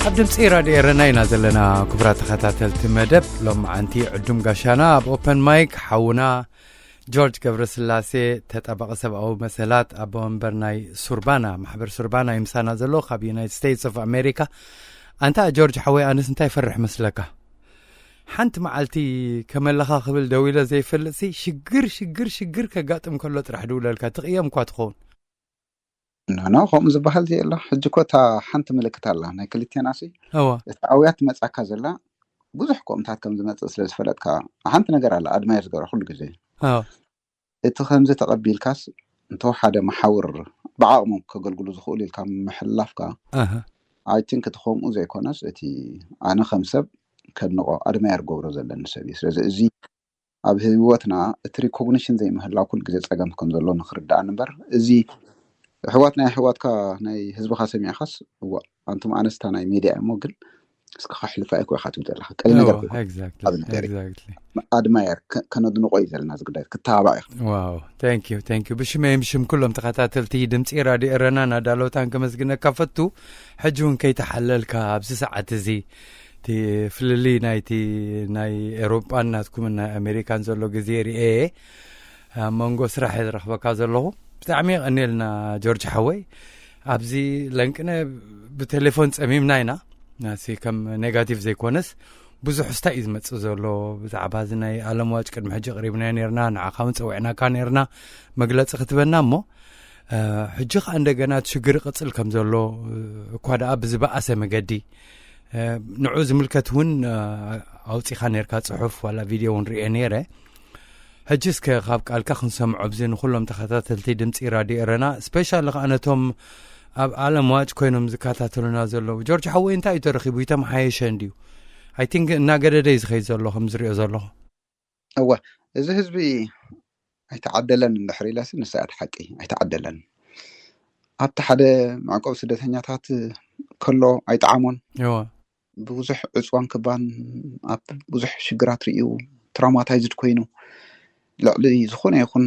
ኣብ ድምፂ ራድዮ ኤረና ኢና ዘለና። ክቡራት ተኸታተልቲ መደብ ሎማዓንቲ ዕዱም ጋሻና ኣብ ኦፐን ማይክ ሓውና ጆርጅ ገብረስላሴ፣ ተጣባቒ ሰብኣዊ መሰላት፣ ኣቦ መንበር ናይ ሱርባና፣ ማሕበር ሱርባና እዩ ምሳና ዘሎ ካብ ዩናይትድ ስቴትስ ኦፍ ኣሜሪካ። ኣንታ ጆርጅ ሓወይ፣ ኣነስ እንታይ ይፈርሕ መስለካ? ሓንቲ መዓልቲ ከመለኻ ክብል ደዊለ ዘይፈልጥሲ፣ ሽግር ሽግር ሽግር ከጋጥም ከሎ ጥራሕ ድውለልካ፣ ትቕየም እኳ ትኸውን። ኖ ኖ፣ ከምኡ ዝበሃል ዘየሎ። ሕጂ እኮ እታ ሓንቲ ምልክት ኣላ ናይ ክልቴና ሲ። እዋ እቲ ኣውያት መጻካ ዘላ ብዙሕ ከምታት ከም ዝመጽእ ስለ ዝፈለጥካ፣ ሓንቲ ነገር ኣላ ኣድማየር ዝገብራ ኩሉ ግዜ። እዋ እቲ ከምዚ ተቐቢልካስ እንተወሓደ መሓውር ብዓቕሞም ከገልግሉ ዝኽእሉ ኢልካ ምሕላፍካ፣ ኣሃ I think እቲ ከምኡ ዘይኮነስ፣ እቲ ኣነ ከም ሰብ ከድንቆ ኣድማየር ገብሮ ዘለኒ ሰብ እዩ። ስለዚ እዚ ኣብ ህይወትና እቲ ሪኮግኒሽን ዘይምህላው ኩሉ ግዜ ጸገም ከም ዘሎ ንክርዳእን እምበር፣ እዚ ኣሕዋት ናይ ኣሕዋትካ ናይ ህዝብኻ ሰሚዕኻስ፣ እዋ ኣንቱም ኣነስታ ናይ ሜድያ እሞ ግን እስከ ከሕልፋ እኮ ኢኻ ትብል ዘለኻ ቀሊ ነገር እኮ። ኤግዛክትሊ ኣብ ነገር እዩ። ኤግዛክትሊ ኣድማየር ከ- ከነድንቆ እዩ ዘለና እዚ ጉዳይ ክተባባዕ ኢኻ። ዋው ታንክ ዩ ታንክ ዩ። ብሽመይ ብሽም ኩሎም ተኸታተልቲ ድምፂ ራድዮ ኤረና ናዳሎታን ከመስግነካ ፈቱ። ሕጂ እውን ከይተሓለልካ ኣብዚ ሰዓት እዚ እቲ ፍልልይ ናይቲ ናይ ኤሮጳን ናትኩምን ናይ ኣሜሪካን ዘሎ ግዜ ርኤ ኣብ መንጎ ስራሕ እየ ዝረኽበካ ዘለኹ። ብጣዕሚ የቐንየልና ጆርጅ ሓወይ። ኣብዚ ለንቅነ ብቴሌፎን ጸሚምና ኢና ናሲ ከም ኔጋቲቭ ዘይኮነስ ብዙሕ ስታይ እዩ ዝመጽእ ዘሎ። ብዛዕባ እዚ ናይ ኣለም ዋጭ ቅድሚ ሕጂ ቅሪብናዮ ነርና፣ ንዓኻ እውን ጸዊዕናካ ነርና፣ መግለጺ ክትበና እሞ ሕጂ ከዓ እንደገና እቲ ሽግር ይቕጽል ከም ዘሎ፣ እኳ ደኣ ብዝበኣሰ መገዲ ንዑ ዝምልከት እውን ኣውፂኻ ነርካ ጽሑፍ ዋላ ቪድዮ እውን ርኤ ነይረ። ሕጂ እስከ ካብ ቃልካ ክንሰምዖ ብዚ ንኩሎም ተኸታተልቲ ድምፂ ራድዮ ኤረና ስፔሻሊ ከዓ ነቶም ኣብ ዓለም ዋጭ ኮይኖም ዝከታተሉና ዘለዉ። ጆርጅ ሓወይ እንታይ እዩ ተረኺቡ? ይተመሓየሸ እንድዩ? ኣይ ቲንክ እናገደደ እዩ ዝኸይድ ዘሎ ከም ዝሪኦ ዘለኹ። እወ፣ እዚ ህዝቢ ኣይተዓደለን እንድሕር ኢለሲ ንሳ እያ እቲ ሓቂ። ኣይተዓደለን። ኣብቲ ሓደ መዕቆብ ስደተኛታት ከሎ ኣይጠዓሞን። እወ ብዙሕ ዕፅዋን ክባን ኣብ ብዙሕ ሽግራት ርእዩ ትራውማታይዝድ ኮይኑ ልዕሊ ዝኾነ ይኹን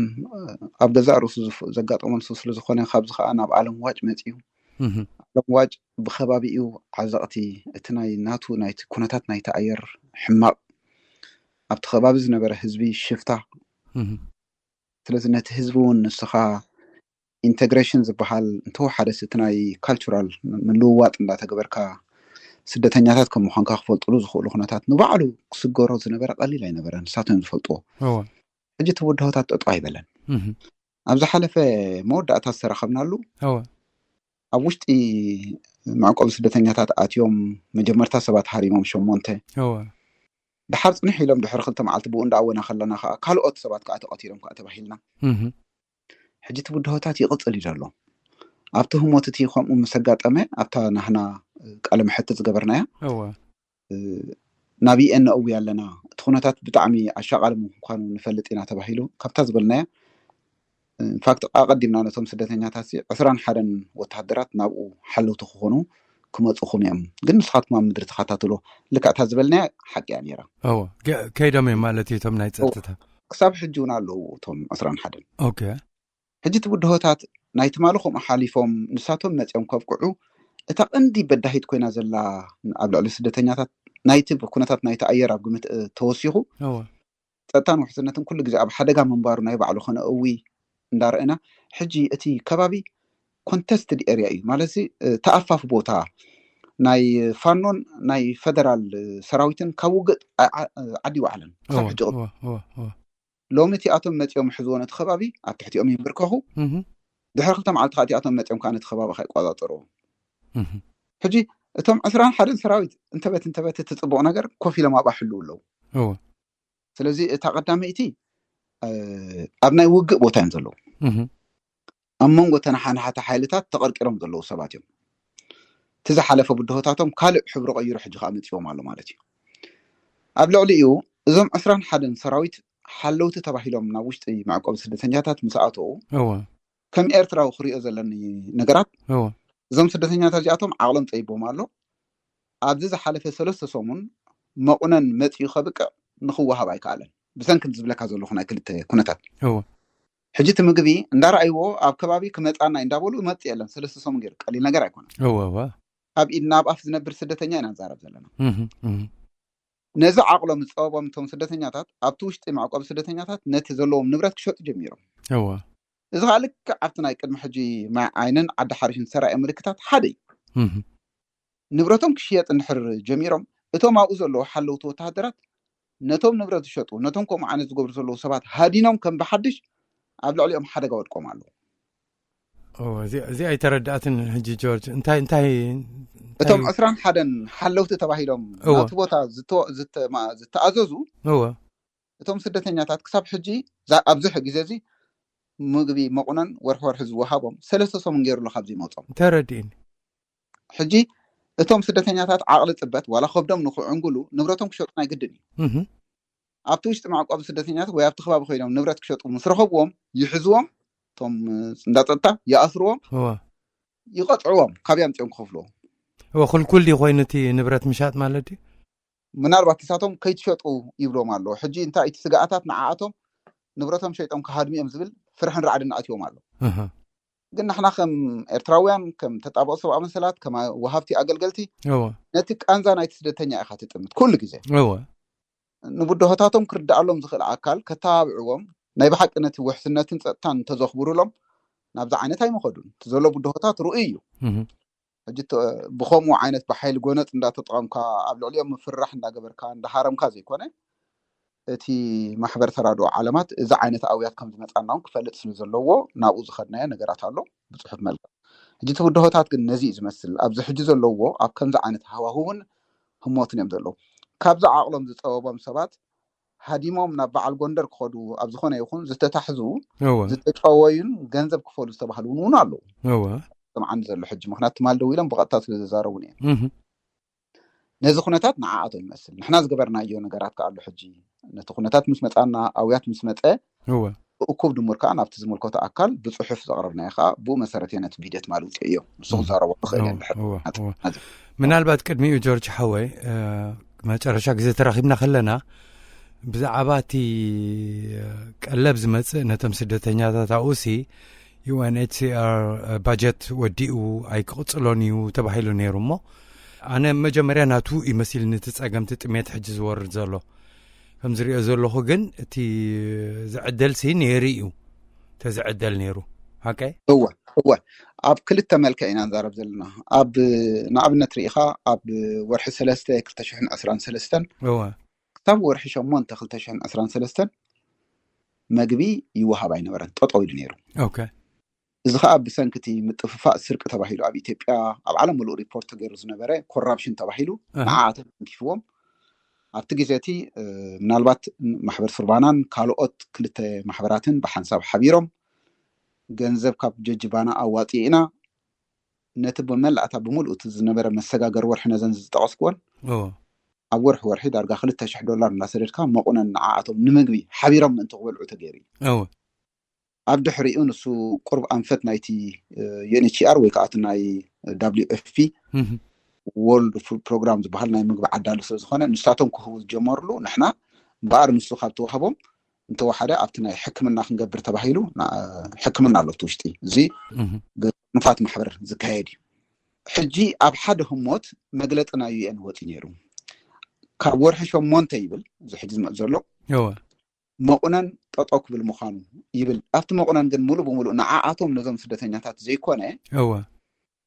ኣብ ገዛእ ርእሱ ዘጋጠሞ ንሱ ስለ ዝኾነ ካብዚ ከዓ ናብ ዓለም ዋጭ መፅዩ። ዓለም ዋጭ ብከባቢኡ ዓዘቕቲ እቲ ናይ ናቱ ናይቲ ኩነታት ናይቲ ኣየር ሕማቕ ኣብቲ ከባቢ ዝነበረ ህዝቢ ሽፍታ ስለዚ ነቲ ህዝቢ እውን ንስኻ ኢንተግሬሽን ዝበሃል እንተወሓደስ እቲ ናይ ካልቸራል ምልውዋጥ እንዳተገበርካ ስደተኛታት ከም ምዃንካ ክፈልጥሉ ዝኽእሉ ኩነታት ንባዕሉ ክስገሮ ዝነበረ ቀሊል ኣይነበረን። ንሳቶም ዝፈልጥዎ። ሕጂ እቲ ብድሆታት ጠጠው ኣይበለን። ኣብ ዝሓለፈ መወዳእታ ዝተራኸብናሉ ኣብ ውሽጢ መዕቆቢ ስደተኛታት ኣትዮም መጀመርታ ሰባት ሃሪሞም ሸሞንተ ድሓር ፅንሕ ኢሎም ድሕሪ ክልተ መዓልቲ ብኡ እንዳኣወና ከለና ከዓ ካልኦት ሰባት ከዓ ተቐቲሎም ከዓ ተባሂልና። ሕጂ እቲ ብድሆታት ይቕፅል እዩ ዘሎ። ኣብቲ ህሞት እቲ ከምኡ ምስ ኣጋጠመ ኣብታ ናህና ቃለ መሕትት ዝገበርናያ ናብ ዩኤን ነእዊ ኣለና፣ እቲ ኩነታት ብጣዕሚ ኣሻቓሊ ምዃኑ ንፈልጥ ኢና ተባሂሉ። ካብታ ዝበልናያ ኢንፋክት ኣቐዲምና ነቶም ስደተኛታት ዕስራን ሓደን ወተሃደራት ናብኡ ሓለውቲ ክኾኑ ክመፁኹም እዮም፣ ግን ንስኻትኩም ኣብ ምድሪ ተኸታተሎ። ልክዕታ ዝበልናያ ሓቂ እያ ነይራ። እወ ከይዶም እዮም ማለት እዩ እቶም ናይ ፀጥታ። ክሳብ ሕጂ እውን ኣለዉ እቶም ዕስራን ሓደን። ኦኬ ሕጂ እቲ ብድሆታት ናይ ትማሊ ከምኡ ሓሊፎም ንሳቶም መፅኦም ከብቅዑ እታ ቀንዲ በዳሂት ኮይና ዘላ ኣብ ልዕሊ ስደተኛታት ናይቲ ኩነታት ናይቲ ኣየር ኣብ ግምት ተወሲኹ ጸጥታን ውሕስነትን ኩሉ ግዜ ኣብ ሓደጋ ምንባሩ ናይ ባዕሉ ከነእዊ እንዳረእና ሕጂ እቲ ከባቢ ኮንተስትድ ኤርያ እዩ ማለት ተኣፋፊ ቦታ ናይ ፋኖን ናይ ፈደራል ሰራዊትን ካብ ውግእ ዓዲ ይወዓለን ክሳብ ሕጂ ሎሚ እቲኣቶም መፂኦም ሕዝዎ ነቲ ከባቢ ኣብ ትሕቲኦም ይንብርከኹ። ድሕሪ ክልተ መዓልቲ ከዓ እቲኣቶም መፂኦም ከዓ ነቲ ከባቢ ከይቆፃፀርዎ ሕጂ እቶም ዕስራን ሓደን ሰራዊት እንተበት እንተበት እቲ ፅቡቕ ነገር ኮፍ ኢሎም ኣብኣ ሕልው ኣለዉ። እወ ስለዚ እታ ቀዳመይቲ ኣብ ናይ ውግእ ቦታ እዮም ዘለዉ። ኣብ መንጎ ተነሓናሓቲ ሓይልታት ተቐርቂሮም ዘለዉ ሰባት እዮም። እቲ ዝሓለፈ ብድሆታቶም ካልእ ሕብሪ ቀይሩ ሕጂ ከዓ መፂዎም ኣሎ ማለት እዩ። ኣብ ልዕሊኡ እዞም ዕስራን ሓደን ሰራዊት ሓለውቲ ተባሂሎም ናብ ውሽጢ መዕቆቢ ስደተኛታት ምስ ኣተዉ እወ ከም ኤርትራዊ ክሪኦ ዘለኒ ነገራት እወ እዞም ስደተኛታት እዚኣቶም ዓቕሎም ፀይቦም ኣሎ። ኣብዚ ዝሓለፈ ሰለስተ ሰሙን መቑነን መፂኡ ከብቅዕ ንክወሃብ ኣይከኣለን፣ ብሰንኪ ዝብለካ ዘለኹ ናይ ክልተ ኩነታት። እወ ሕጂ እቲ ምግቢ እንዳረኣይዎ ኣብ ከባቢ ክመፃና እዩ እንዳበሉ መፅ የለን። ሰለስተ ሰሙን ገይሩ ቀሊል ነገር ኣይኮነን። እወ እወ ካብ ኢድ ናብ ኣፍ ዝነብር ስደተኛ ኢና ንዛረብ ዘለና። እህ፣ እህ። ነዚ ዓቕሎም ዝፀበቦም እቶም ስደተኛታት ኣብቲ ውሽጢ መዕቆቢ ስደተኛታት ነቲ ዘለዎም ንብረት ክሸጡ ጀሚሮም። እወ እዚ ከዓ ልክዕ ኣብቲ ናይ ቅድሚ ሕጂ ማይ ዓይንን ዓዲ ሓሪሽን ሰራየ ምልክታት ሓደ እዩ። እህ። ንብረቶም ክሽየጥ እንድሕር ጀሚሮም እቶም ኣብኡ ዘለዉ ሓለውቲ ወተሃደራት ነቶም ንብረት ዝሸጡ ነቶም ከምኡ ዓይነት ዝገብሩ ዘለዉ ሰባት ሃዲኖም ከም ብሓድሽ ኣብ ልዕሊኦም ሓደጋ ወድቆም ኣለዉ። እወ እዚ እዚ ኣይተረዳእትን ሕጂ ጆርጅ እንታይ እንታይ እንታይ እቶም ዕስራን ሓደን ሓለውቲ ተባሂሎም እወ ናብቲ ቦታ ዝተ- ዝተ- ማ- ዝተኣዘዙ እወ እቶም ስደተኛታት ክሳብ ሕጂ ዛ- ኣብዚ ግዜ እዚ ምግቢ መቑነን ወርሒ ወርሒ ዝወሃቦም ሰለስተ ሰሙን ገይሩ ኣሎ ካብ ዘይመፆም። ተረዲእኒ። ሕጂ እቶም ስደተኛታት ዓቕሊ ፅበት ዋላ ከብዶም ንክዕንግሉ ንብረቶም ክሸጡ ናይ ግድን እዩ። እህ፣ ኣብቲ ውሽጢ መዕቆቢ ስደተኛታት ወይ ኣብቲ ከባቢ ኮይኖም ንብረት ክሸጡ ምስ ረኸብዎም ይሕዝዎም፣ እቶም እንዳፀጥታ ይኣስርዎም፣ እወ ይቐፅዕዎም፣ ካብያ ምፅኦም ክኸፍልዎም። እወ ክልኩል ድዩ ኮይኑ እቲ ንብረት ምሻጥ ማለት ድዩ? ምናልባት ንሳቶም ከይትሸጡ ይብሎም ኣሎ። ሕጂ እንታይ እቲ ስግኣታት ንዓኣቶም ንብረቶም ሸይጦም ክሃድሙ እዮም ዝብል ፍርሕን ራዕድን ኣትዮም ኣሎ። እህ፣ ግን ንሕና ከም ኤርትራውያን ከም ተጣበቕ ሰብኣዊ መሰላት ከም ወሃብቲ ኣገልገልቲ እወ ነቲ ቃንዛ ናይቲ ስደተኛ ኢኻ ትጥምት ኩሉ ግዜ። እወ ንብድሆታቶም ክርዳኣሎም ዝኽእል ኣካል ከተባብዕዎም ናይ ብሓቂ ነቲ ውሕስነትን ፀጥታን እንተዘኽብሩሎም ናብዚ ዓይነት ኣይምኸዱን። እቲ ዘሎ ብድሆታት ርኡይ እዩ። እህ፣ ሕጂ ተ- ብኸምኡ ዓይነት ብሓይሊ ጎነፅ እንዳተጠቐምካ ኣብ ልዕሊኦም ምፍርራሕ እንዳገበርካ እንዳሃረምካ ዘይኮነ እቲ ማሕበር ተራድኦ ዓለማት እዚ ዓይነት ኣውያት ከም ዝመፃና እውን ክፈልጥ ስለ ዘለዎ ናብኡ ዝኸድናዮ ነገራት ኣሎ ብፅሑፍ መልክዕ። ሕጂ እቲ ብድሆታት ግን ነዚ እዩ ዝመስል። ኣብዚ ሕጂ ዘለዎ ኣብ ከምዚ ዓይነት ሃዋህውን ህሞትን እዮም ዘለዉ። ካብዚ ዓቕሎም ዝፀበቦም ሰባት ሃዲሞም ናብ በዓል ጎንደር ክኸዱ ኣብ ዝኾነ ይኹን ዝተታሕዙ እወ ዝተጨወዩን ገንዘብ ክፈሉ ዝተባህሉ እውን እውን ኣለዉ። እወ ዝሰምዓኒ ዘሎ ሕጂ ምክንያቱ ትማል ደው ኢሎም ብቐጥታ ስለ ዝዛረቡን እዮም። እህ፣ ነዚ ኩነታት ንዓኣቶም ይመስል ንሕና ዝገበርናዮ ነገራት ከኣሉ ሕጂ ነቲ ኩነታት ምስ መፃና ኣውያት ምስ መፀ እወ እኩብ ድሙር ከዓ ናብቲ ዝምልከቶ ኣካል ብፅሑፍ ዘቕረብናዮ ከዓ ብኡ መሰረት እየ ነቲ ቪድዮ ትማል ውፅእ እዮ ንሱ ክዛረቦ ክኽእል እየ እንድሕር እወ እወ ናት- ምናልባት ቅድሚኡ ጆርጅ ሓወይ እ፣ መጨረሻ ግዜ ተራኺብና ከለና ብዛዕባ እቲ እ፣ ቀለብ ዝመፅእ ነቶም ስደተኛታት ኣውሲ ዩኤንኤችሲኣር ባጀት ወዲኡ ኣይክቕፅሎን እዩ ተባሂሉ ነይሩ እሞ ኣነ መጀመርያ ናቱ ይመሲልኒ እቲ ፀገምቲ ጥሜት ሕጂ ዝወርድ ዘሎ ከም ዝሪኦ ዘለኹ ግን እቲ ዝዕደል ሲ ነይሩ እዩ ተዝዕደል ነይሩ ሓቀ እወ እወ ኣብ ክልተ መልክዕ ኢና ንዛረብ ዘለና። ኣብ ንኣብነት ርኢኻ ኣብ ወርሒ ሰለስተ ክልተ ሽሕን ዕስራን ሰለስተን እወ ክሳብ ወርሒ ሸሞንተ ክልተ ሽሕን ዕስራን ሰለስተን መግቢ ይወሃብ ኣይነበረን፣ ጠጠው ኢሉ ነይሩ። ኦኬ። እዚ ከዓ ብሰንኪ እቲ ምጥፍፋእ ስርቂ ተባሂሉ ኣብ ኢትዮጵያ ኣብ ዓለም ምሉእ ሪፖርት ተገይሩ ዝነበረ ኮራፕሽን ተባሂሉ ኣሃ። ንዓኣቶም ተንኪፍዎም ኣብቲ ግዜ እቲ እ፣ ምናልባት ማሕበር ሱርባናን ካልኦት ክልተ ማሕበራትን ብሓንሳብ ሓቢሮም ገንዘብ ካብ ጀጅባና ኣዋፂእ ኢና ነቲ ብመላእታ ብምሉእ እቲ ዝነበረ መሰጋገሪ ወርሒ ነዘን ዝጠቐስኩወን እዎ። ኣብ ወርሒ ወርሒ ዳርጋ ክልተ ሽሕ ዶላር እናሰደድካ መቑነን ንዓኣቶም ንምግቢ ሓቢሮም ምእንቲ ክበልዑ ተገይሩ እዩ። እዎ። ኣብ ድሕሪኡ ንሱ ቁርብ ኣንፈት ናይቲ ዩኤንኤችሲኣር ወይ ከዓ እቲ ናይ ደብሊው ኤፍ ፒ እህ። ወርልድ ፉድ ፕሮግራም ዝበሃል ናይ ምግቢ ዓዳሉ ስለ ዝኾነ ንሳቶም ክህቡ ዝጀመርሉ ንሕና እምበኣር ንሱ ካብ ተዋህቦም እንተወሓደ ኣብቲ ናይ ሕክምና ክንገብር ተባሂሉ ና- ሕክምና ኣሎ እቲ ውሽጢ እዚ እህ። ብጥኑፋት ማሕበር ዝካየድ እዩ። ሕጂ ኣብ ሓደ ህሞት መግለፂ ናይ ዩኤን ወፂ ነይሩ። ካብ ወርሒ ሸሞንተ ይብል እዚ ሕጂ ዝመፅ ዘሎ እወ። መቑነን ጠጠው ክብል ምዃኑ ይብል። ኣብቲ መቑነን ግን ሙሉእ ብሙሉእ ንዓኣቶም ነዞም ስደተኛታት ዘይኮነ እወ።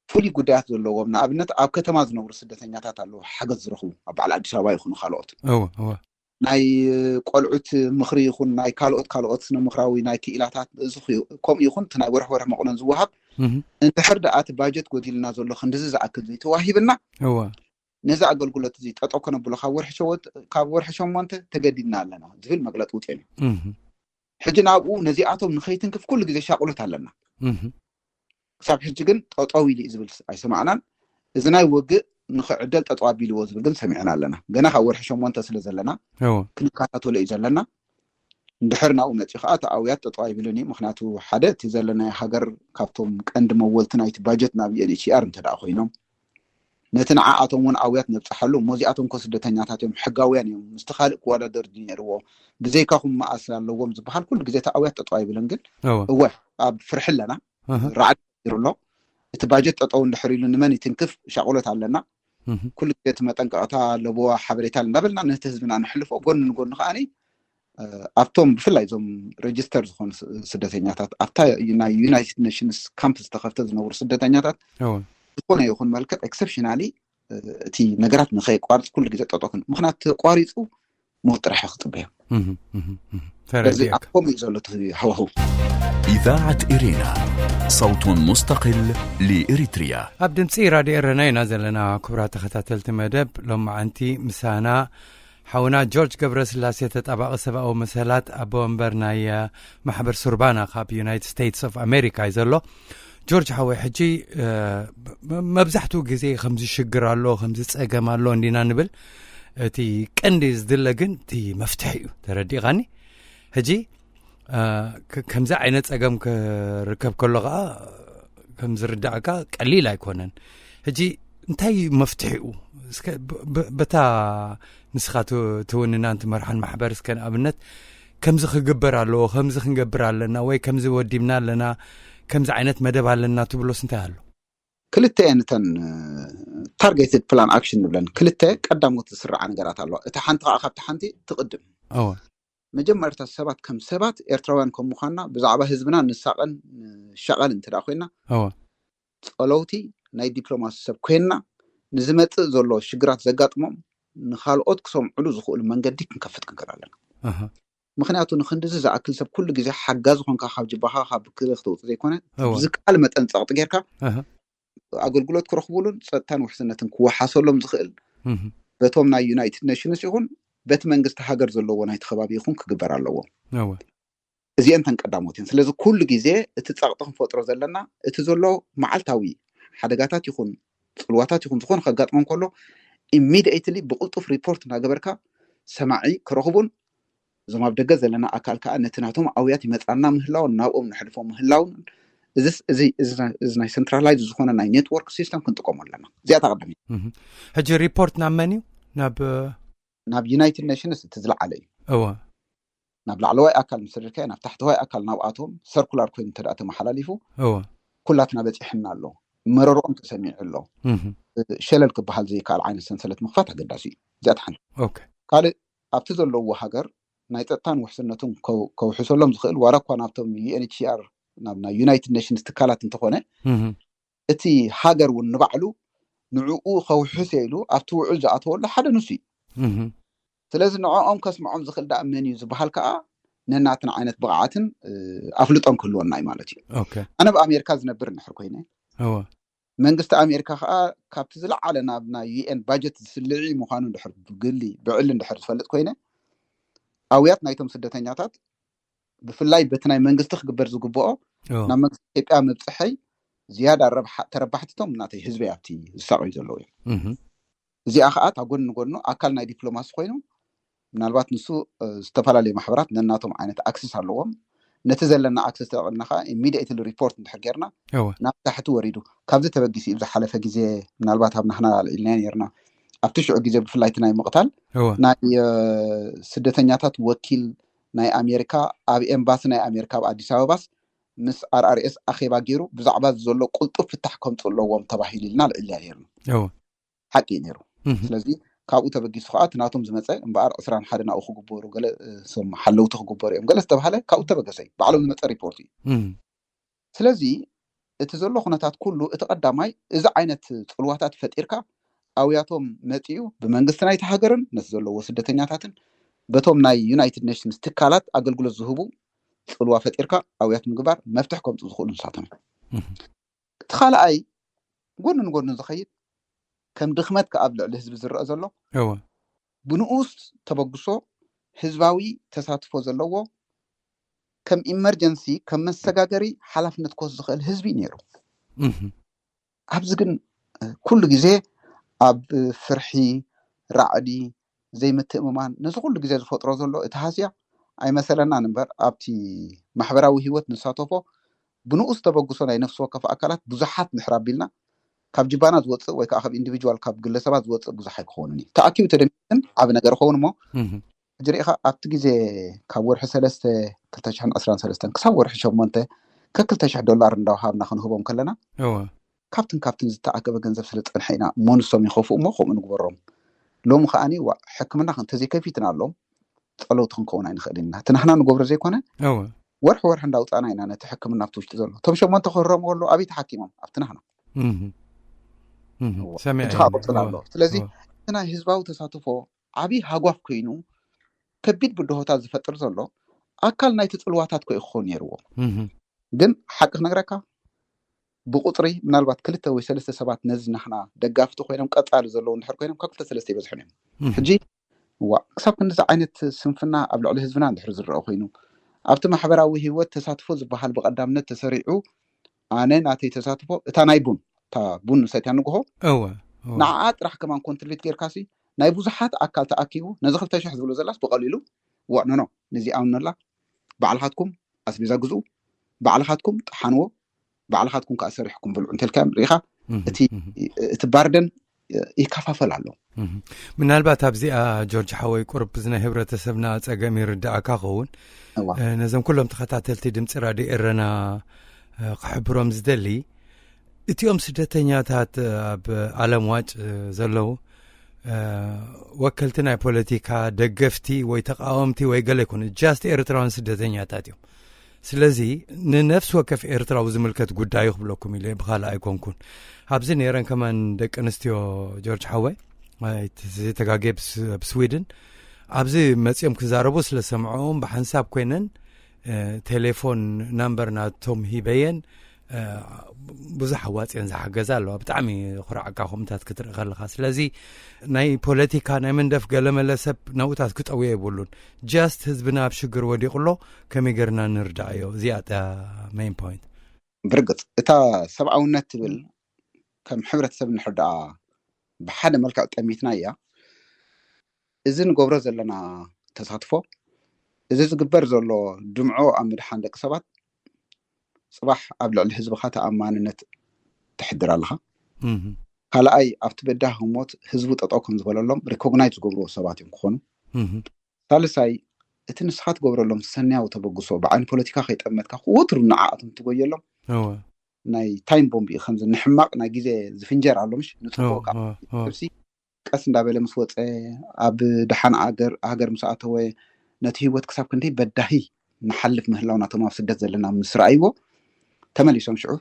ፍሉይ ጉዳያት ዘለዎም ንኣብነት ኣብ ከተማ ዝነብሩ ስደተኛታት ኣለዉ ሓገዝ ዝረኽቡ ኣብ በዓል ኣዲስ ኣበባ ይኹኑ ካልኦት እወ እወ። ናይ ቆልዑት ምኽሪ ይኹን ናይ ካልኦት ካልኦት ስነ ምኽራዊ ናይ ክኢላታት እዚ ክዩ- ከምኡ ይኹን እቲ ናይ ወርሒ ወርሒ መቑነን ዝወሃብ እህ። እንድሕር ደኣ እቲ ባጀት ጎዲልና ዘሎ ክንድዚ ዝኣክል ዘይተዋሂብና እወ። ነዚ ኣገልግሎት እዚ ጠጠው ከነብሎ ካብ ወርሒ ሸወት ካብ ወርሒ ሸሞንተ ተገዲድና ኣለና ዝብል መግለፂ ውፅኦም እዮም። ሕጂ ናብኡ ነዚኣቶም ንኸይትንክፍ ኩሉ ግዜ ሻቕሎት ኣለና። ክሳብ ሕጂ ግን ጠጠው ኢሉ እዩ ዝብል ኣይሰማዕናን። እዚ ናይ ውግእ ንኽዕደል ጠጠው ኣቢልዎ ዝብል ግን ሰሚዕና ኣለና። ገና ካብ ወርሒ ሸሞንተ ስለ ዘለና ክንከታተሎ እዩ ዘለና። እንድሕር ናብኡ መፂኡ ከዓ እቲ ኣውያት ጠጠው ኣይብልን እዩ። ምክንያቱ ሓደ እቲ ዘለናዮ ሃገር ካብቶም ቀንዲ መወልቲ ናይቲ ባጀት ናብ ዩኤንኤችሲኣር እንተ ደኣ ኮይኖም ነቲ ንዓኣቶም እውን ኣውያት ነብፅሓሉ እሞ እዚኣቶም ኮ ስደተኛታት እዮም፣ ሕጋውያን እዮም፣ ምስቲ ካልእ ክወዳደር ድዩ ነይርዎ፣ ብዘይካኹም መኣስ ኣለዎም ዝበሃል ኩሉ ግዜ እቲ ኣውያት ጠጠው ኣይብልን። ግን እወ ኣብ ፍርሒ ኣለና። ራዕዲ ይሩ ኣሎ። እቲ ባጀት ጠጠው እንድሕር ኢሉ ንመን ይትንክፍ ሻቕሎት ኣለና። ኩሉ ግዜ እቲ መጠንቀቕታ ኣለዎ ሓበሬታ እንዳበልና ነቲ ህዝብና ንሕልፎ። ጎኒ ንጎኒ ከዓኒ ኣብቶም ብፍላይ እዞም ሬጅስተር ዝኾኑ ስደተኛታት ኣብታ ናይ ዩናይትድ ኔሽንስ ካምፕ ዝተኸፍተ ዝነብሩ ስደተኛታት ዝኾነ ይኹን መልክዕ ኤክሰፕሽናሊ እቲ ነገራት ንኸይቋርፅ ኩሉ ግዜ ጠጠው ክን ምክንያቱ ተቋሪፁ ሞት ጥራሕ ክፅበዮ። ስለዚ ኣብ ከምኡ እዩ ዘሎ እቲ ሃዋህው። إذاعة إرينا صوت مستقل لإريتريا. ኣብ ድምፂ ራድዮ ኤረና ኢና ዘለና። ክቡራት ተኸታተልቲ መደብ ሎማዓንቲ ምሳና ሓውና ጆርጅ ገብረስላሴ ተጣባቒ ሰብኣዊ መሰላት ኣቦ ወንበር ናይ ማሕበር ሱርባና ካብ ዩናይትድ ስቴትስ ኦፍ ኣሜሪካ እዩ ዘሎ። ጆርጅ ሓወይ ሕጂ መብዛሕትኡ ግዜ ከምዚ ሽግር ኣሎ ከምዚ ፀገም ኣሎ እንዲና ንብል። እቲ ቀንዲ ዝድለ ግን እቲ መፍትሒ እዩ። ተረዲእኻኒ? ሕጂ ከምዚ ዓይነት ፀገም ክርከብ ከሎ ከዓ ከም ዝርዳእካ ቀሊል ኣይኮነን። ሕጂ እንታይ መፍትሒኡ? እስከ በታ ንስኻ ትውንና እንቲ መርሓን ማሕበር እስከ ንኣብነት ከምዚ ክግበር ኣለዎ፣ ከምዚ ክንገብር ኣለና ወይ ከምዚ ወዲብና ኣለና፣ ከምዚ ዓይነት መደብ ኣለና ትብሎስ እንታይ ኣሎ? ክልተ እየን እተን ታርጌትድ ፕላን ኣክሽን ንብለን ክልተ ቀዳሞት ዝስርዓ ነገራት ኣለዋ። እታ ሓንቲ ከዓ ካብቲ ሓንቲ ትቕድም። መጀመርታ ሰባት ከም ሰባት ኤርትራውያን ከም ምዃንና ብዛዕባ ህዝብና ንሳቐን ንሻቐል እንተ ኮይና ጸለውቲ ናይ ዲፕሎማሲ ሰብ ኮይንና ንዝመፅእ ዘሎ ሽግራት ዘጋጥሞም ንካልኦት ክሰምዕሉ ዝኽእሉ መንገዲ ክንከፍት ክንክእል ኣለና። ምክንያቱ ንክንድዚ ዝኣክል ሰብ ኩሉ ግዜ ሓጋዚ ኮንካ ካብ ጅባኻ ካብ ክልእ ክተውፅእ ዘይኮነ ብዝከኣል መጠን ፀቕጢ ጌርካ ኣገልግሎት ክረኽቡሉን ፀጥታን ውሕስነትን ክወሓሰሎም ዝኽእል በቶም ናይ ዩናይትድ ኔሽንስ ይኹን በቲ መንግስቲ ሃገር ዘለዎ ናይቲ ከባቢ ይኹን ክግበር ኣለዎ። እዚአን ተን ቀዳሞት እየን። ስለዚ ኩሉ ግዜ እቲ ፀቕጢ ክንፈጥሮ ዘለና እቲ ዘሎ መዓልታዊ ሓደጋታት ይኹን ፅልዋታት ይኹን ዝኾነ ከጋጥሞም ከሎ ኢሚዲየትሊ ብቕልጡፍ ሪፖርት እናገበርካ ሰማዒ ክረኽቡን እዞም ኣብ ደገ ዘለና ኣካል ከዓ ነቲ ናቶም ኣውያት ይመፃና ምህላውን ናብኦም ንሕልፎ ምህላውን እዚ ናይ ሰንትራላይዝ ዝኾነ ናይ ኔትወርክ ሲስተም ክንጥቀሙ ኣለና። እዚኣ ተቐዳሚ ሕጂ ሪፖርት ናብ መን እዩ? ናብ ናብ ዩናይትድ ኔሽንስ እቲ ዝለዓለ እዩ። እወ ናብ ላዕለዋይ ኣካል ምስ ሰደድካዮ ናብ ታሕተዋይ ኣካል ናብኣቶም ሰርኩላር ኮይኑ እንተ ተመሓላሊፉ እወ ኩላትና በፂሕና ኣሎ፣ መረርኦም ተሰሚዑ ኣሎ። ሸለል ክበሃል ዘይከኣል ዓይነት ሰንሰለት ምኽፋት ኣገዳሲ እዩ። እዚኣ ሓንቲ። ካልእ ኣብቲ ዘለዎ ሃገር ናይ ፀጥታን ውሕስነቱን ከውሕሰሎም ዝኽእል ዋላ እኳ ናብቶም ዩኤንኤችሲኣር ናብ ናይ ዩናይትድ ኔሽንስ ትካላት እንተኾነ እቲ ሃገር እውን ንባዕሉ ንዕኡ ከውሕስ ኢሉ ኣብቲ ውዕል ዝኣተወሉ ሓደ ንሱ እዩ። ስለዚ ንዕኦም ከስምዖም ዝኽእል ደኣ መን እዩ ዝበሃል ከዓ ነናትና ዓይነት ብቕዓትን ኣፍልጦን ክህልወና እዩ ማለት እዩ። ኣነ ኣብ ኣሜሪካ ዝነብር እንድሕር ኮይነ መንግስቲ ኣሜሪካ ከዓ ካብቲ ዝለዓለ ናብ ናይ ዩኤን ባጀት ዝስልዒ ምዃኑ እንድሕር ብግሊ ብዕሊ እንድሕር ዝፈልጥ ኮይነ ኣውያት ናይቶም ስደተኛታት ብፍላይ በቲ ናይ መንግስቲ ክግበር ዝግብኦ ናብ መንግስቲ ኢትዮጵያ ምብፅሐይ ዝያዳ ተረባሕትቶም ናተይ ህዝበይ ኣብቲ ዝሳቀዩ ዘለዉ እዮም። እዚኣ ከዓ እታ ጎኒ ንጎኑ ኣካል ናይ ዲፕሎማሲ ኮይኑ ምናልባት ንሱ ዝተፈላለዩ ማሕበራት ነናቶም ዓይነት ኣክሰስ ኣለዎም። ነቲ ዘለና ኣክሰስ ተጠቂምና ከዓ ኢሚዲየትሊ ሪፖርት እንድሕር ጌርና ናብ ታሕቲ ወሪዱ ካብዚ ተበጊሱ እዩ ዝሓለፈ ግዜ ምናልባት ኣብ ናህና ኣልዒልናዮ ነርና ኣብቲ ሽዑ ግዜ ብፍላይ እቲ ናይ ምቕታል ናይ ስደተኛታት ወኪል ናይ ኣሜሪካ ኣብ ኤምባሲ ናይ ኣሜሪካ ኣብ ኣዲስ ኣበባስ ምስ ኣርኣርኤስ ኣኼባ ገይሩ ብዛዕባ ዘሎ ቅልጡፍ ፍታሕ ከምፁ ኣለዎም ተባሂሉ ኢልና ኣልዒልና ነርና። ሓቂ እዩ ነይሩ። ስለዚ ካብኡ ተበጊሱ ከዓ እቲ ናቶም ዝመፀ እምበኣር ዕስራን ሓደን ኣብኡ ክግበሩ ገለ ሓለውቲ ክግበሩ እዮም ገለ ዝተባሃለ ካብኡ ተበገሰ እዩ ባዕሎም ዝመፀ ሪፖርት እዩ። ስለዚ እቲ ዘሎ ኩነታት ኩሉ እቲ ቀዳማይ እዚ ዓይነት ፅልዋታት ፈጢርካ ኣብያቶም መፂኡ ብመንግስቲ ናይቲ ሃገርን ነቲ ዘለዎ ስደተኛታትን በቶም ናይ ዩናይትድ ኔሽንስ ትካላት ኣገልግሎት ዝህቡ ፅልዋ ፈጢርካ ኣብያት ምግባር መፍትሕ ከምፁ ዝኽእሉ ንሳቶም እዮም። እቲ ካልኣይ ጎኒ ንጎኒ ዝኸይድ ከም ድኽመት ከኣ ኣብ ልዕሊ ህዝቢ ዝረአ ዘሎ እወ ብንኡስ ተበግሶ ህዝባዊ ተሳትፎ ዘለዎ ከም ኢመርጀንሲ ከም መሰጋገሪ ሓላፍነት ክወስድ ዝኽእል ህዝቢ እዩ ነይሩ። እህ ኣብዚ ግን ኩሉ ግዜ ኣብ ፍርሒ፣ ራዕዲ፣ ዘይምትእምማን ነዚ ኩሉ ግዜ ዝፈጥሮ ዘሎ እቲ ሃስያ ኣይመሰለናን እምበር ኣብቲ ማሕበራዊ ህይወት ንሳተፎ ብንኡስ ተበግሶ ናይ ነፍሲ ወከፍ ኣካላት ብዙሓት ድሕር ኣቢልና ካብ ጅባና ዝወፅእ ወይ ከዓ ካብ ኢንዲቪጁዋል ካብ ግለሰባት ዝወፅእ ብዙሕ ኣይክኸውንን እዩ። ተኣኪቡ ተደሚሩ ግን ዓብ ነገር ይኸውን እሞ እህ ሕጂ ርኢኻ ኣብቲ ግዜ ካብ ወርሒ ሰለስተ ክልተ ሽሕን ዕስራን ሰለስተን ክሳብ ወርሒ ሸሞንተ ከክልተ ሽሕ ዶላር እንዳውሃብና ክንህቦም ከለና እወ ካብትን ካብትን ዝተኣከበ ገንዘብ ስለ ዝፀንሐ ኢና እሞ ንሶም ይኸፍኡ እሞ ከምኡ ንግበሮም። ሎሚ ከዓኒ ዋ ሕክምና እንተዘይከፊትና ኣሎም ፀለውቲ ክንከውን ኣይንኽእል ኢና። እቲ ናህና ንገብሮ ዘይኮነ እወ ወርሒ ወርሒ እንዳውፃና ኢና ነቲ ሕክምና ኣብቲ ውሽጢ ዘሎ እቶም ሸሞንተ ክህረሙ ከሎ ኣበይ ተሓኪሞም ኣብቲ ናህና እህ እህ እወ። ሰሚዐ ሕጂ እየ ከዓ እወ ቀፅል ኣሎ። ስለዚ እወ እቲ ናይ ህዝባዊ ተሳትፎ ዓብዪ ሃጓፍ ኮይኑ ከቢድ ብድሆታት ዝፈጥር ዘሎ ኣካል ናይቲ ፅልዋታት ከ ክኸውን ነይርዎ። እህ ግን ሓቂ ክነግረካ ብቁፅሪ ምናልባት ክልተ ወይ ሰለስተ ሰባት ነዚ ናህና ደጋፍቲ ኮይኖም ቀፃሊ ዘለዉ እንድሕር ኮይኖም ካብ ክልተ ሰለስተ ይበዝሑን እዮም። እህ ሕጂ ዋ ክሳብ ክንዲዚ ዓይነት ስንፍና ኣብ ልዕሊ ህዝብና እንድሕር ዝረአ ኮይኑ ኣብቲ ማሕበራዊ ህይወት ተሳትፎ ዝበሃል ብቐዳምነት ተሰሪዑ ኣነ ናተይ ተሳትፎ እታ ናይ ቡን እታ ቡን ንሰትያ ንግሆ እወ እወ ንዓኣ ጥራሕ ከማን ኮንትሪቢት ጌርካሲ ናይ ብዙሓት ኣካል ተኣኪቡ ነዚ ክልተ ሽሕ ዝብሎ ዘላስ ብቐሊሉ ዋ ኖኖ ነዚ ኣምነላ ባዕልኻትኩም ኣስቤዛ ግዝኡ ባዕልኻትኩም ጥሓንዎ ባዕልኻትኩም ከዓ ሰሪሕኩም ብልዑ እንተልካዮም ርኢኻ እህ እቲ እህ እቲ ባርደን ይከፋፈል ኣሎ። እህ ምናልባት ኣብዚኣ ጆርጅ ሓወይ ቁርብ እዚ ናይ ህብረተሰብና ፀገም ይርዳእካ ኸውን እዋ እ፣ ነዞም ኩሎም ተኸታተልቲ ድምፂ ራድዮ ኤረና እ፣ ክሕብሮም ዝደሊ እቲኦም ስደተኛታት እ፣ ኣብ ዓለም ዋጭ እ፣ ዘለዉ እ፣ ወከልቲ ናይ ፖለቲካ ደገፍቲ ወይ ተቃወምቲ ወይ ገለ ይኮኑ just ኤርትራውያን ስደተኛታት እዮም። ስለዚ ንነፍሲ ወከፍ ኤርትራዊ ዝምልከት ጉዳዩ ክብለኩም ኢለ ብካልእ ኣይኮንኩን። ኣብዚ ነይረን ከማን ደቂ ኣንስትዮ ጆርጅ ሓወይ ኣይተጋጌ ኣብ ስዊድን ኣብዚ መፂኦም ክዛረቡ ስለ ሰምዖም ብሓንሳብ ኮይነን እ፣ ቴሌፎን ናምበር ናቶም ሂበየን እ፣ ብዙሕ ኣዋፅየን ዝሓገዛ ኣለዋ። ብጣዕሚ ኩራዕካ ከምኡታት ክትርኢ ከለካ። ስለዚ ናይ ፖለቲካ ናይ መንደፍ ገለመለ ሰብ ናብኡታት ክጠውዮ የብሉን። just ህዝብና ኣብ ሽግር ወዲቑ ኣሎ ከመይ ገርና ንርዳእዮ። እዚኣ እያ main point። ብርግፅ እታ ሰብኣውነት ትብል ከም ሕብረተሰብ እንድሕር ደኣ ብሓደ መልክዕ ጠሚትና እያ እዚ ንገብሮ ዘለና ተሳትፎ እዚ ዝግበር ዘሎ ድምዖ ኣብ ምድሓን ደቂ ሰባት ፅባሕ ኣብ ልዕሊ ህዝብኻ ተኣማንነት ተሕድር ኣለኻ። እህ ካልኣይ ኣብቲ በዳሂ ሞት ህዝቡ ጠጠው ከም ዝበለሎም ሪኮግናይዝ ዝገብርዎ ሰባት እዮም ክኾኑ። እህ ሳልሳይ እቲ ንስኻ ትገብረሎም ሰናያዊ ተበግሶ ብዓይኒ ፖለቲካ ከይጠመትካ ወትሩ ንዓኣቶም ትጎየሎም እወ ናይ ታይም ቦምብ እዩ። ከምዚ ንሕማቕ ናይ ግዜ ዝፍንጀር ኣሎ ምሽ ንፅቡቅ እወ ከዓ እወ እወ ነብሲ ቀስ እንዳበለ ምስ ወፀ ኣብ ደሓን ሃገር ሃገር ምስ ኣተወ ነቲ ህይወት ክሳብ ክንደይ በዳሂ ንሓልፍ ምህላው ናቶም ኣብ ስደት ዘለና ምስ ረኣይዎ ተመሊሶም ሽዑ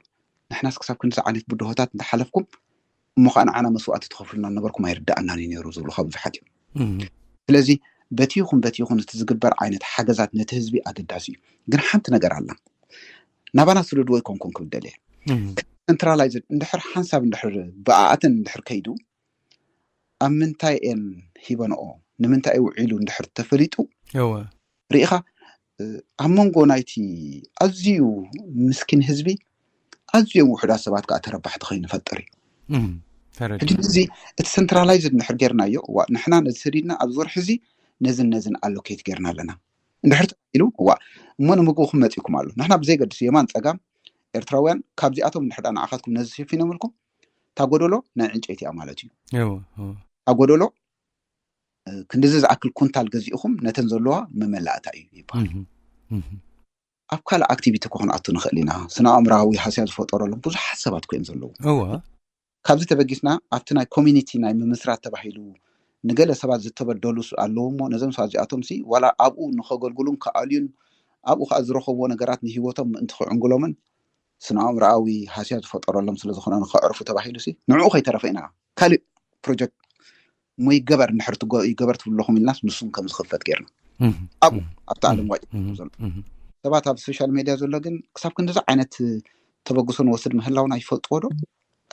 ንሕናስ ክሳብ ክንዲዚ ዓይነት ብድሆታት እንተሓለፍኩም እሞ ከዓ ንዓና መስዋእቲ ትኸፍሉና ነበርኩም ኣይርዳኣናን እዩ ነይሩ ዝብሉ ካብ ብዙሓት እዮም። እም ስለዚ በቲ ይኹን በቲ ይኹን እቲ ዝግበር ዓይነት ሓገዛት ነቲ ህዝቢ ኣገዳሲ እዩ። ግን ሓንቲ ነገር ኣላ ናባና ስደድዎ ኣይኮንኩን ክብል ደልየ እም ሰንትራላይዝድ እንድሕር ሓንሳብ እንድሕር ብኣኣተን እንድሕር ከይዱ ኣብ ምንታይ እየን ሂበንኦ ንምንታይ ውዒሉ እንድሕር ተፈሊጡ እወ ርኢኻ ኣብ መንጎ ናይቲ ኣዝዩ ምስኪን ህዝቢ ኣዝዮም ውሑዳት ሰባት ከዓ ተረባሕቲ ከይንፈጥር እዩ። እም ሕጂ ተረዲእ እዚ እቲ ሰንትራላይዝድ እንድሕር ጌርናዮ እዋ ንሕና ነዚ ሰዲድና ኣብዚ ወርሒ እዚ ነዝን ነዝን ኣሎኬት ጌርና ኣለና እንድሕር ተባሂሉ እዋ እሞ ንምግብኹም መፂእኩም ኣሎ ንሕና ብዘይገድስ የማን ፀጋም ኤርትራውያን ካብዚኣቶም እንድሕር ንዓኻትኩም ነዚ ሸፊኖምልኩም እታ ጎደሎ ናይ ዕንጨይቲ እያ ማለት እዩ። እወ እወ እታ ጎደሎ ክንድዚ ዝኣክል ኩንታል ገዚእኹም ነተን ዘለዋ መመላእታ እዩ ይበሃል። እም እም ኣብ ካልእ ኣክቲቪቲ እኮ ክንኣቱ ንኽእል ኢና። ስነ ኣእምራዊ ሃስያ ዝፈጠረሎም ብዙሓት ሰባት እኮ እዮም ዘለዉ። እወ ካብዚ ተበጊስና ኣብቲ ናይ ኮሚኒቲ ናይ ምምስራት ተባሂሉ ንገለ ሰባት ዝተበደሉ ኣለዉ እሞ ነዞም ሰባት እዚኣቶም ሲ ዋላ ኣብኡ ንኸገልግሉን ክኣልዩን ኣብኡ ከዓ ዝረኸብዎ ነገራት ንህይወቶም ምእንቲ ክዕንግሎምን ስነ ኣእምሮኣዊ ሃስያ ዝፈጠረሎም ስለ ዝኾነ ንኸዕርፉ ተባሂሉ ሲ ንዕኡ ከይተረፈ ኢና ካልእ ፕሮጀክት እሞ ይገበር እንድሕር ትጎ- ይገበር ትብለኹም ኢልናስ ንሱም ከም ዝኽፈት ጌርና እም ኣብኡ እም ኣብቲ ዓለም ዋጭ እም ዘሎ እም ሰባት ኣብ ሶሻል ሜድያ ዘሎ ግን ክሳብ ክንዲዚ ዓይነት ተበግሶ ንወስድ ምህላውና ይፈልጥዎ ዶ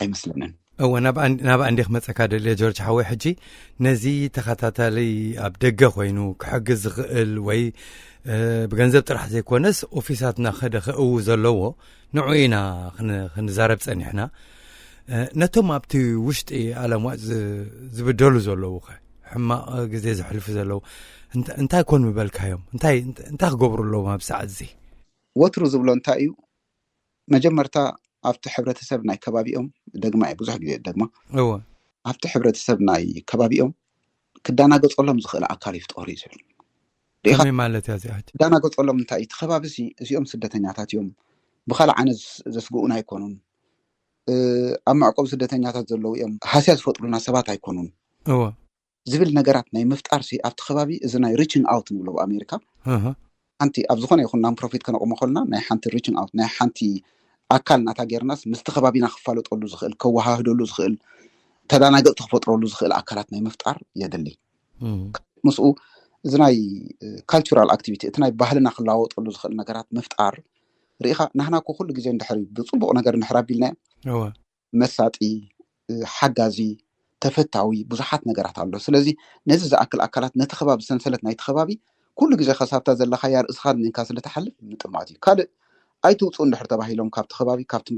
ኣይመስለንን። እወ፣ ናብኣ እንዲ ክመጸካ ደልየ ጆርጅ ሓወይ። ሕጂ ነዚ ተኸታታሊ ኣብ ደገ ኮይኑ ክሕግዝ ዝኽእል ወይ ብገንዘብ ጥራሕ ዘይኮነስ ኦፊሳትና ከደ ክእው ዘለዎ ንዑ ኢና ክንዛረብ ጸኒሕና። ነቶም ኣብቲ ውሽጢ ኣለምዋጭ ዝብደሉ ዘለዉ ኸ፣ ሕማቕ ግዜ ዘሕልፉ ዘለዉ እንታይ ኮን ምበልካዮም? እንታይ ክገብሩ ኣለዎም ኣብ ሰዓት እዚ? ወትሩ ዝብሎ እንታይ እዩ፣ መጀመርታ ኣብቲ ሕብረተሰብ ናይ ከባቢኦም፣ ደግማ እዩ ብዙሕ ግዜ ደግማ፣ እወ ኣብቲ ሕብረተሰብ ናይ ከባቢኦም ክዳናገጸሎም ዝኽእል ኣካል ይፍጠሩ እዩ ዝብል። ሪኢኻ? ከመይ ማለት እያ እዚኣ? ክዳናገጸሎም እንታይ እዩ? እቲ ከባቢ እዚ፣ እዚኦም ስደተኛታት እዮም፣ ብኻልእ ዓይነት ዘስግኡና ኣይኮኑን፣ ኣብ መዕቆብ ስደተኛታት ዘለዉ እዮም፣ ሃስያ ዝፈጥሩልና ሰባት ኣይኮኑን እወ ዝብል ነገራት ናይ ምፍጣር ሲ ኣብቲ ከባቢ፣ እዚ ናይ ሪቺንግ ኣውት ንብሎ ብኣሜሪካ። ሓንቲ ኣብ ዝኾነ ይኹን ናን ፕሮፊት ከነቕሞ ከለና ናይ ሓንቲ ሪቺንግ ኣውት፣ ናይ ሓንቲ ኣካል ናታ ጌርናስ ምስቲ ከባቢና ክፋለጠሉ ዝኽእል፣ ከወሃህደሉ ዝኽእል፣ ተዳናገጽቲ ክፈጥረሉ ዝኽእል ኣካላት ናይ ምፍጣር የድሊ። ምስኡ እዚ ናይ ካልቸራል ኣክቲቪቲ፣ እቲ ናይ ባህልና ክለዋወጠሉ ዝኽእል ነገራት ምፍጣር። ርኢኻ፣ ናህና እኮ ኩሉ ግዜ እንድሕር ብፅቡቕ ነገር እንድሕር ኣቢልናዮ እወ መሳጢ፣ ሓጋዚ፣ ተፈታዊ ብዙሓት ነገራት ኣሎ። ስለዚ ነዚ ዝኣክል ኣካላት ነቲ ከባቢ፣ ሰንሰለት ናይቲ ከባቢ ኩሉ ግዜ ከሳብታ ዘለኻያ ርእስኻ ድንካ ስለትሓልፍ ምጥማት እዩ። ካልእ ኣይትውፅኡ እንድሕር ተባሂሎም ካብቲ ከባቢ፣ ካብቲ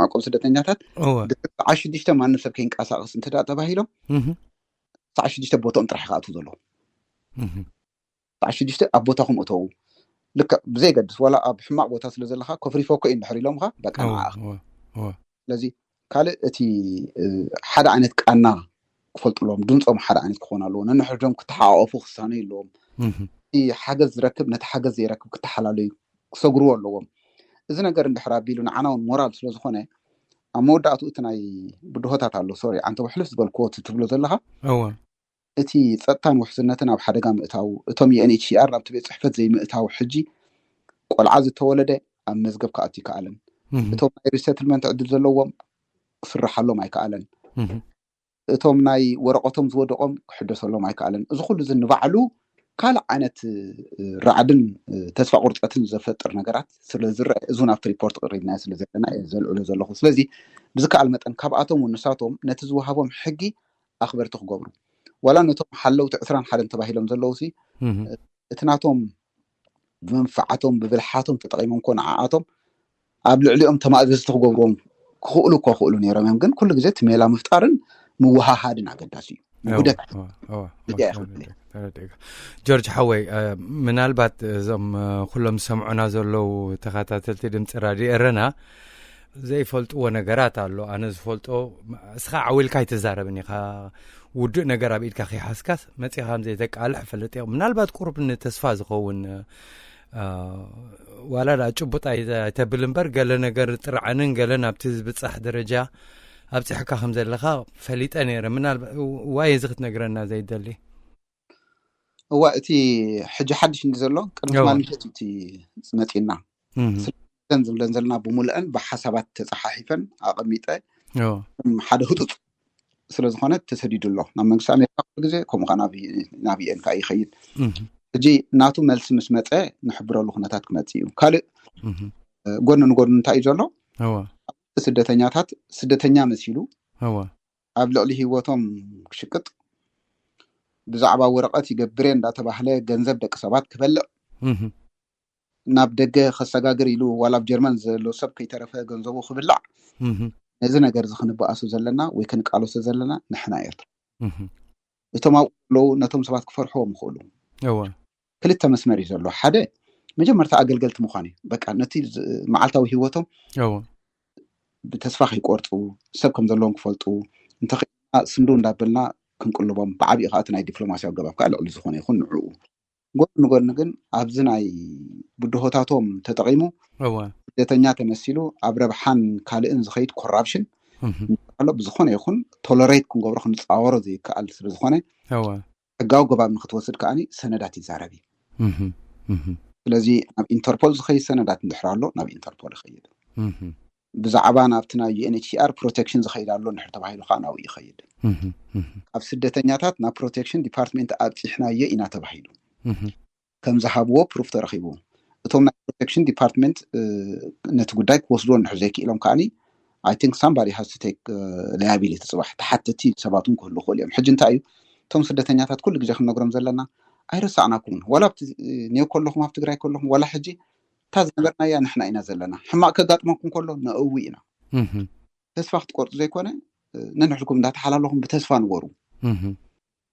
መዕቆብ ስደተኛታት እወ ሰዓት ሽዱሽተ ማንም ሰብ ከይንቀሳቐስ እንተ ተባሂሎም እህ ሰዓት ሽዱሽተ ቦታኦም ጥራሕ ክኣትዉ ዘለዉ። እህ ሰዓት ሽዱሽተ ኣብ ቦታኹም እተዉ። ልክዕ ብዘይገድስ ዋላ ኣብ ሕማቕ ቦታ ስለ ዘለኻ ኮፍሪፎኮ እዩ እንድሕር ኢሎምኻ በቃ እወ ንዓኻ። እወ እወ ስለዚ ካልእ እቲ ሓደ ዓይነት ቃና ክፈልጡ ኣለዎም፣ ድምፆም ሓደ ዓይነት ክኾን ኣለዎ። ነንሕድሕዶም ክተሓቋቆፉ ክሳነዩ ኣለዎም። እህ እቲ ሓገዝ ዝረክብ ነቲ ሓገዝ ዘይረክብ ክተሓላለዩ ክሰግርዎ ኣለዎም። እዚ ነገር እንድሕር ኣቢሉ ንዓና እውን ሞራል ስለ ዝኾነ ኣብ መወዳእትኡ እቲ ናይ ብድሆታት ኣሎ፣ ሶሪ ዓንተ ውሕልፍ ዝበልክዎ እቲ ትብሎ ዘለኻ እወ እቲ ጸጥታን ውሕስነትን ኣብ ሓደጋ ምእታው፣ እቶም ዩ ኤን ኤች ሲ ኣር ናብቲ ቤት ጽሕፈት ዘይምእታው፣ ሕጂ ቆልዓ ዝተወለደ ኣብ መዝገብ ክኣቱ ይከኣለን፣ እህ እቶም ናይ ሪሰትልመንት ዕድል ዘለዎም ክስርሓሎም ኣይከኣለን፣ እህ እቶም ናይ ወረቐቶም ዝወደቖም ክሕደሰሎም ኣይከኣለን። እዚ ኩሉ እዚ ንባዕሉ ካልእ ዓይነት ራዕድን ተስፋ ቁርፀትን ዘፈጥር ነገራት ስለ ዝረአ፣ እዚ እውን ኣብቲ ሪፖርት ቅሪብናዮ ስለ ዘለና እየ ዘልዕሎ ዘለኹ። ስለዚ ብዝከኣል መጠን ካብኣቶም እውን ንሳቶም ነቲ ዝወሃቦም ሕጊ ኣኽበርቲ ክገብሩ፣ ዋላ ነቶም ሓለውቲ ዕስራን ሓደን ተባሂሎም ዘለዉ ሲ እህ እቲ ናቶም ብመንፈዓቶም ብብልሓቶም ተጠቒሞም ኮ ንዓኣቶም ኣብ ልዕሊኦም ተማእዘዝቲ ክገብርዎም ክኽእሉ እኮ ክኽእሉ ነይሮም እዮም። ግን ኩሉ ግዜ እቲ ሜላ ምፍጣርን ምውሃሃድን ኣገዳሲ እዩ። ውህደት እወ እወ እዚኣ እያ ክብል እየ። ተረዲእካ። ጆርጅ ሓወይ፣ ምናልባት እዞም ኩሎም ዝሰምዑና ዘለዉ ተኸታተልቲ ድምፂ ራድዮ ኤረና ዘይፈልጥዎ ነገራት ኣሎ። ኣነ ዝፈልጦ፣ እስኻ ዓው ኢልካ ኣይትዛረብን ኢኻ። ውዱእ ነገር ኣብ ኢድካ ከይሓዝካስ መፂኻ ከም ዘይተቃልሕ እፈልጥ እየ። ምናልባት ቁሩብ ንተስፋ ዝኸውን፣ እ፣ ዋላ ደኣ ጭቡጥ ኣይ-፣ ኣይተብል እምበር፣ ገለ ነገር ጥርዓንን ገለ ናብቲ ዝብጻሕ ደረጃ ኣብጺሕካ ከም ዘለኻ ፈሊጠ ነይረ። ምናልባት ዋይ እዚ ክትነግረና ዘይደሊ? እዋ፣ እቲ ሕጂ ሓድሽ እንዲ ዘሎ ቅድሚ እዋ። ትማሊ ምሸት እዩ እቲ መጺና። እም፣ እተን ዝብለን ዘለና ብምሉአን ብሓሳባት ተጸሓሒፈን ኣቐሚጠ እዋ። ከም ሓደ ህጡጥ ስለ ዝኾነ ተሰዲዱ ኣሎ ናብ መንግስቲ ኣሜሪካ። ኩሉ ግዜ ከምኡ ከዓ ናብ፣ ናብ ዩ ኤን ከዓ ይኸይድ። እም፣ ሕጂ ናቱ መልሲ ምስ መጸ ንሕብረሉ ኩነታት ክመጽእ እዩ። ካልእ እም፣ እ፣ ጎኒ ንጎኒ እንታይ እዩ ዘሎ? እዋ። ስደተኛታት ስደተኛ መሲሉ እዋ። ኣብ ልዕሊ ህይወቶም ክሽቅጥ፣ ብዛዕባ ወረቐት ይገብር እየ እንዳተባህለ ገንዘብ ደቂ ሰባት ክበልዕ፣ እም፣ ናብ ደገ ከሰጋግር ኢሉ ዋላ ኣብ ጀርመን ዘሎ ሰብ ከይተረፈ ገንዘቡ ክብላዕ፣ እም፣ ነዚ ነገር እዚ ክንበኣሶ ዘለና ወይ ክንቃለሶ ዘለና ንሕና ኤርትራ። እም፣ እቶም ኣብኡ ዘለዉ ነቶም ሰባት ክፈርሕዎም ይኽእሉ። እዋ። ክልተ መስመር እዩ ዘሎ። ሓደ መጀመርታ ኣገልገልቲ ምዃን እዩ። በቃ ነቲ ዝ-፣ መዓልታዊ ህይወቶም እዋ። ብተስፋ ከይቆርጡ፣ ሰብ ከም ዘለዎም ክፈልጡ፣ እንተኽኢልና ስንዱ እንዳበልና ክንቅልቦም፣ ብዓቢኡ ከዓ እቲ ናይ ዲፕሎማሲያዊ ገባብ ከዓ ልዕሊ ዝኾነ ይኹን ንዕኡ። ጎኒ ንጎኒ ግን ኣብዚ ናይ ብድሆታቶም ተጠቒሙ እዋ። ስደተኛ ተመሲሉ ኣብ ረብሓን ካልእን ዝኸይድ ኮራፕሽን እም፣ ኣሎ። ብዝኾነ ይኹን ቶለሬት ክንገብሮ ክንፃወሮ ዘይከኣል ስለ ዝኾነ እዋ። ሕጋዊ ገባብ ንክትወስድ ከዓኒ ሰነዳት ይዛረብ እዩ። እም፣ እም፣ ስለዚ ናብ ኢንተርፖል ዝኸይድ ሰነዳት እንድሕር ኣሎ ናብ ኢንተርፖል ይኸይድ። እም፣ ብዛዕባ ናብቲ ናይ ዩ ኤን ኤች ሲ ኣር ፕሮቴክሽን ዝኸይድ ኣሎ እንድሕር ተባሂሉ ከዓ ናብኡ ይኸይድ። እም፣ እም፣ ኣብ ስደተኛታት ናብ ፕሮቴክሽን ዲፓርትሜንት ኣብፂሕናዮ ኢና ተባሂሉ እም፣ ከም ዝሃብዎ ፕሩፍ ተረኺቡ። እቶም ናይ ፕሮቴክሽን ዲፓርትሜንት፣ እ፣ ነቲ ጉዳይ ክወስድዎ እንድሕር ዘይክኢሎም ከዓኒ I think somebody has to take liability። ጽባሕ ተሓተቲ ሰባት እውን ክህሉ ክኽእሉ እዮም። ሕጂ እንታይ እዩ እቶም ስደተኛታት ኩሉ ግዜ ክንነግሮም ዘለና? ኣይረሳዕናኩምን። ዋላ ኣብቲ ኔው ከለኹም፣ ኣብ ትግራይ ከለኹም፣ ዋላ ሕጂ እታ ዝነበርናያ ንሕና ኢና ዘለና። ሕማቕ ከጋጥመኩም ከሎ ነእዊ ኢና። ተስፋ ክትቆርጡ ዘይኮነ፣ ነንሕድኩም እንዳተሓላለኹም ብተስፋ ንበሩ።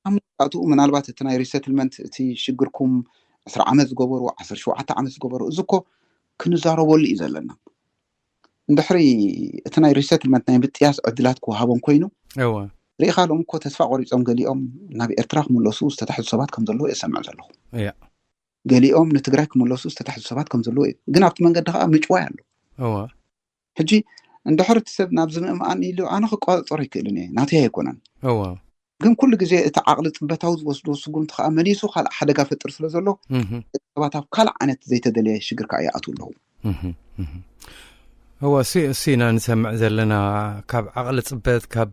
ኣብ መወዳእትኡ ምናልባት እቲ ናይ ሪሰትልመንት፣ እቲ ሽግርኩም ዕስራ ዓመት ዝገበሩ፣ ዓሰርተ ሸውዓተ ዓመት ዝገበሩ፣ እዚ እኮ ክንዛረበሉ እዩ ዘለና። እንድሕሪ እቲ ናይ ሪሰትልመንት ናይ ምጥያስ ዕድላት ክወሃቦም ኮይኑ፣ እወ ርኢኻ፣ ሎም እኮ ተስፋ ቆሪጾም ገሊኦም ናብ ኤርትራ ክምለሱ ዝተታሕዙ ሰባት ከም ዘለዉ እየ ዝሰምዕ ዘለኹ። እያ ገሊኦም ንትግራይ ክምለሱ ዝተታሕዙ ሰባት ከም ዘለዉ እዩ። ግን ኣብቲ መንገዲ ከዓ ምጭዋይ ኣሎ። እወ ሕጂ እንድሕር እቲ ሰብ ናብዚ ምእምኣን ኢሉ፣ ኣነ ክቆጻጸሮ ኣይክእልን እየ፣ ናተይ ኣይኮነን። እወ ግን ኩሉ ግዜ እቲ ዓቕሊ ጽበታዊ ዝወስዶ ስጉምቲ ከዓ መሊሱ ካልእ ሓደጋ ፈጥር ስለ ዘሎ፣ እህ ሰባት ኣብ ካልእ ዓይነት ዘይተደለየ ሽግር ከዓ ይኣትዉ ኣለዉ። እህ እህ እወ እሱ እሱ ኢና ንሰምዕ ዘለና። ካብ ዓቕሊ ጽበት፣ ካብ